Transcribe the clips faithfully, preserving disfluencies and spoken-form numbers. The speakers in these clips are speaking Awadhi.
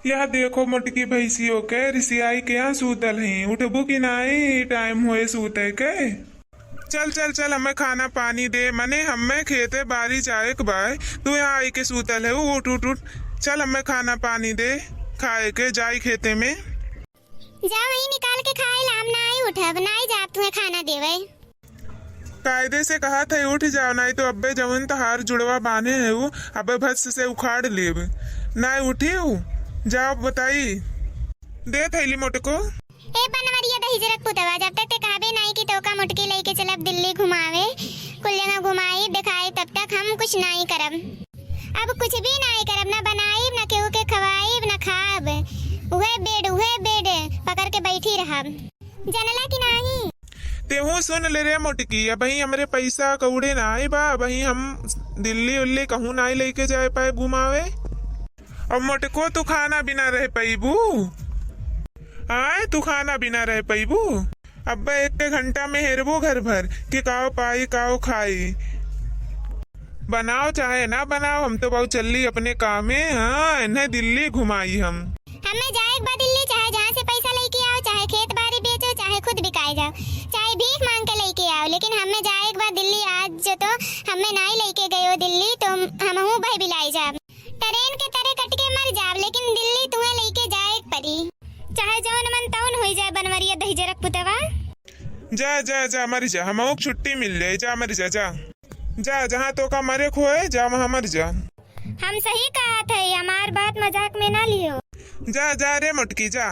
यह देखो मोटकी भैंसियो के, रिसियाई के यहाँ सूतल ही, उठबू कि नाई, टाइम होए सूते के। चल, चल, चल, हमें खाना पानी दे, मने हमें खेते बारी जाए के बाय, तू यहाँ आई के सूतल है, उठ, उठ, उठ। चल, हमें खाना पानी दे, खाए के जाई खेते में। जा वहीं निकाल के खाए ला, हम नाई उठब, नाई जाब तुहे खाना देवे। कायदे से कहत है उठ जाओ, नाई तो अब्बे जवन तहार जुड़वा बांधे है उ अब्बे भत्स से उखाड़ लेब। नाई उठी उ, जाओ बताई। दे थैली मोटको। ए बनवरिया दहिजरक पुतवा, जब तक ते कहबे नाई कि तोका मोटकी लइके चलब दिल्ली घुमावे, कुल जगह घुमाई देखाई, तब तक हम कुछ नाई करब। अब कुछ भी नाई करब, ना बनाइब, ना केहू के खवाइब, ना खाब। उहे बेड, उहे बेड पकड़ के बैठी रहब। जनला कि नाही? तेहू सुन ले रे मोटकी, अबहीं हमरे पैसा कौड़े नाई बा, अबहीं हम दिल्ली उल्ली कहूँ नाई लइके जाए पाए घुमावे। अब मोटको तू खाना बिना रह पइबू, आय तू खाना बिना रह पइबू। अब्बे एक घंटा में हेरबो घर भर कि काव पाई काव खाई। बनाओ चाहे ना बनाओ, हम तो बाऊ चलली अपने कामे। हाँ, इन्हें दिल्ली घुमाई हम। हमें जाए के बा दिल्ली, चाहे जहाँ से पैसा लेके आओ, चाहे खेत बारी बेचो, चाहे खुद बिकाए जाओ, चाहे भीख मांग के लेके आओ, लेकिन हमें जाए के बा दिल्ली। आज जो तो हमें नाई लेके गयो दिल्ली, तो हमहू बह बिलाई जाब। ट्रेन के तरे कट के मर जाब, लेकिन दिल्ली तुम्हें लेके जाए के पड़ी। चाहे जौन मन तौन होई जाए, बनवरिया दहिजरक पुतवा। जा, जा, जा, मर जा, हमहू के छुट्टी मिल जाए, जा, मर जा, जा। जा, जहाँ तोका मरे खोए, जा, वहाँ मर जा। हम सही कहत है, हमार बात मजाक में ना लियो। जा, जा रे मोटकी, जा।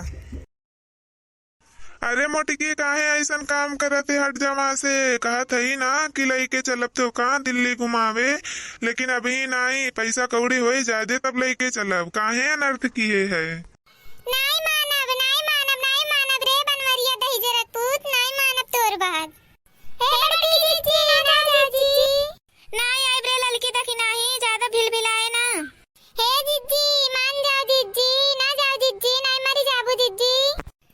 अरे मोटकी, काहे ऐसन काम करत है? हट जा वहाँ से। कहत हई ना कि लइके चलब तोका दिल्ली घुमावे, लेकिन अभी नाई, पैसा कौड़ी होई जाए दे तब लइके चलब। काहे अनर्थ किए है? नाई मानब, नाई मानब, नाई मानब रे बनवरिया दहिजरक पूत, नाई मानब तोर बात। हे बड़की जिज्जी, ना जा जिज्जी। नाई आइब रे ललकी, देखी नाही, ज्यादा भिलभिलाए ना। हे जिज्जी, मान जाओ जिज्जी, ना जाओ जिज्जी, नाई मरी जाबू जिज्जी।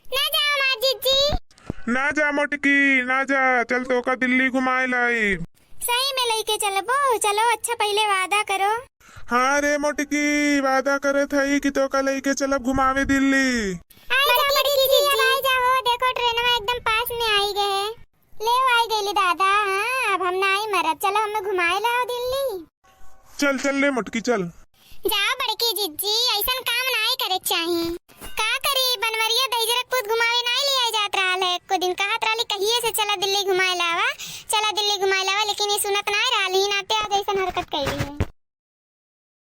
ना जाओ मार जिज्जी। ना जा मोटकी, ना जा, चल तोका दिल्ली घुमाए लाई। सही में लइके चलबो? चलो अच्छा, पहिले वादा करो। हाँ रे मोटकी, वादा करत हई कि तोका लइके चलब घुमावे दिल्ली। आई जा बड़की जिज्जी, अब आई जा हो, देखो ट्रेनवा एकदम पास में आई गए। ले आई गईली दादा, हाँ, अब हम नाई मरब, चलो हमें घुमाए लाओ दिल्ली। चल, चल रे मोटकी, चल। जाओ बड़की जिज्जी, ऐसन काम नाई करे के चाही। का करी, बनवरिया दहिजरक पूत घुमावे नाई ले आई जात रहल है। एको दिन कहत रहली कहिए से चला दिल्ली घुमाए लावा, चला दिल्ली घुमाए लावा, लेकिन ये सुनत नाई रहल ही, नाते आज ऐसन हरकत कैली है।